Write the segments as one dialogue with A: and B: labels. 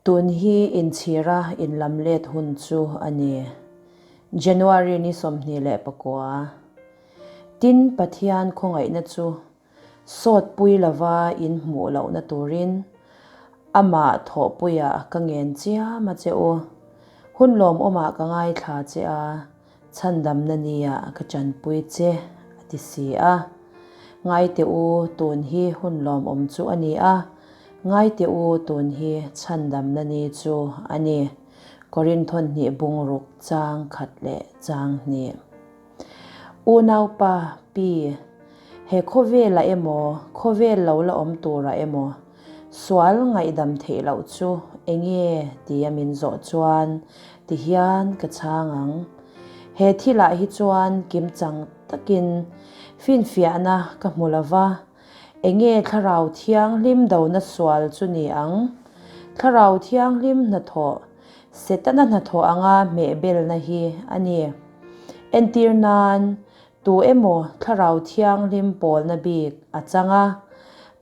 A: Tun hi inchhira inlamlet hun chu a ni. January ni 29. Tin, Pathian khawngaihna chu sawtpui lova in hmuh lohna turin amah thawhpuiah ka ngen chiam a che u. Hun lawmawmah ka ngaithla che a, Chhandamna nia ka chanpui che, a ti si a. Ngaite u, tun hi hun lawmawm chu a ni a, ngaite u, tun hi chhandamna ni chu a ni. Korinthon hnih bungruk chang khat leh chang hnih. Unaupa Pi, he khawvelah emaw, khawvel lo la awm turah emaw, Sual ngaihdam theih loh chu enge tia min zawh chuan tihian ka chhang ang. He thilah hi chuan kimchang takin finfiahna ka hmu lo va, enge Thlarau Thianghlim dona sual chu ni ang? Thlarau Thianghlim hnathawh, Setana hnathawh anga hmehbelna hi a ni. Entir nan, Tu emaw Thlarau Thianghlim pawlna bik a chang a,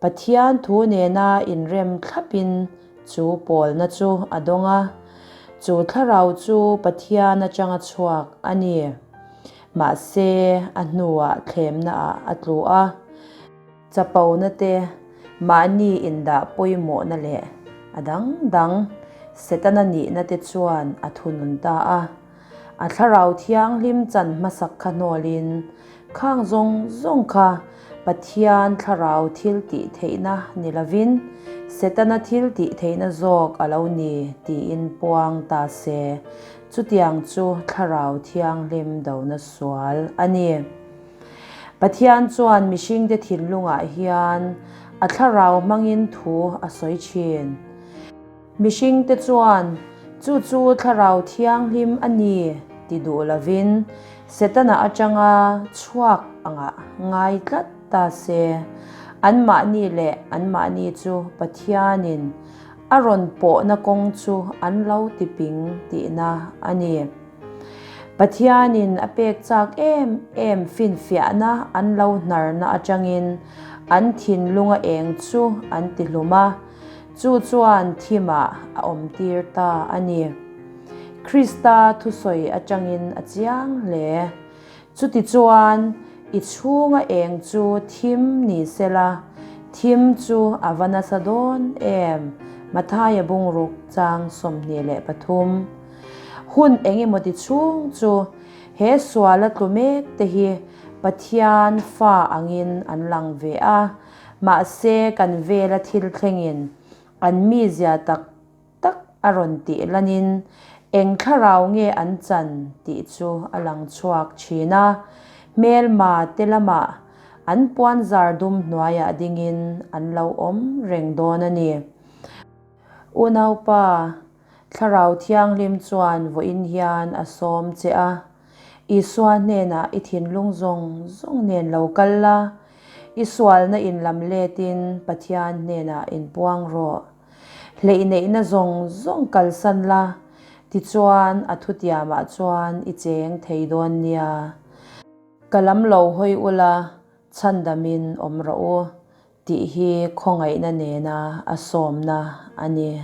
A: Pathian thu nena inrem thlapin chu pawlna chu a dawng a, chu Thlarau chu Pathian atanga chhuak a ni. Mahse, a hnuah thlemnaah a tlu a. Chapona te, mahni indah pawimawhna leh a dang dang Setana nihna te chuan a thunun ta a. A Thlarau Thianghlim chan hmasak kha hnawlin, khang zawng zawng kha Pathian Thlarau thil tih theihna ni lovin, Setana thil tih theihna zawk a lo ni tiin puang ta se, chutiang chu Thlarau Thianghlim dona sual a ni. Pathian chuan mihringte thinlungah hian a Thlarau hmangin thu a sawi thin. Mihringte chuan chu chu Thlarau Thianghlim a ni ti duh lovin Setana atanga chhuak angah ngai tlat ta se. Anmahni leh anmahni chu Pathianin a rawn pawhna kawng chu an lo tiping tihna a ni. Pathianin a pek chak em em finfiahna an lo hnarna atangin an thinlunga eng chu an tihlum a. Chu chuan thimah a awmtir ta a ni. Krista thusawi atangin a chiang hle. Chutichuan, i chhunga eng chu thim ni sela, thim chu a va nasa dawn em? Mathaia bungruk chang 23. Hun engemaw ti chhung chu he suala tlu mek te hi Pathian fa angin an lang ve a. Mahse, kan vela thil thlengin an mizia tak tak a rawn tih lanin eng thlarau nge an chan tih chu a lang chhuak thin a. Hmelma te lamah an puanzar dum hnuaiah dingin an lo awm reng dawn a ni. Unaupa, Thlarau Thianghlim chuan vawiin hian a sawm che a, Isua hnenah i thinlung zawng zawng nen lo kal la, i sualna in lam letin Pathian hnenah inpuang rawh. Hleihneihna zawng zawng kalsan la, tichuan a thutiamah chuan i cheng thei dawn nia. Ka lam lo hawi ula, chhandamin awm rawh u, tih hi khawngaihna nena a sawmna a ni.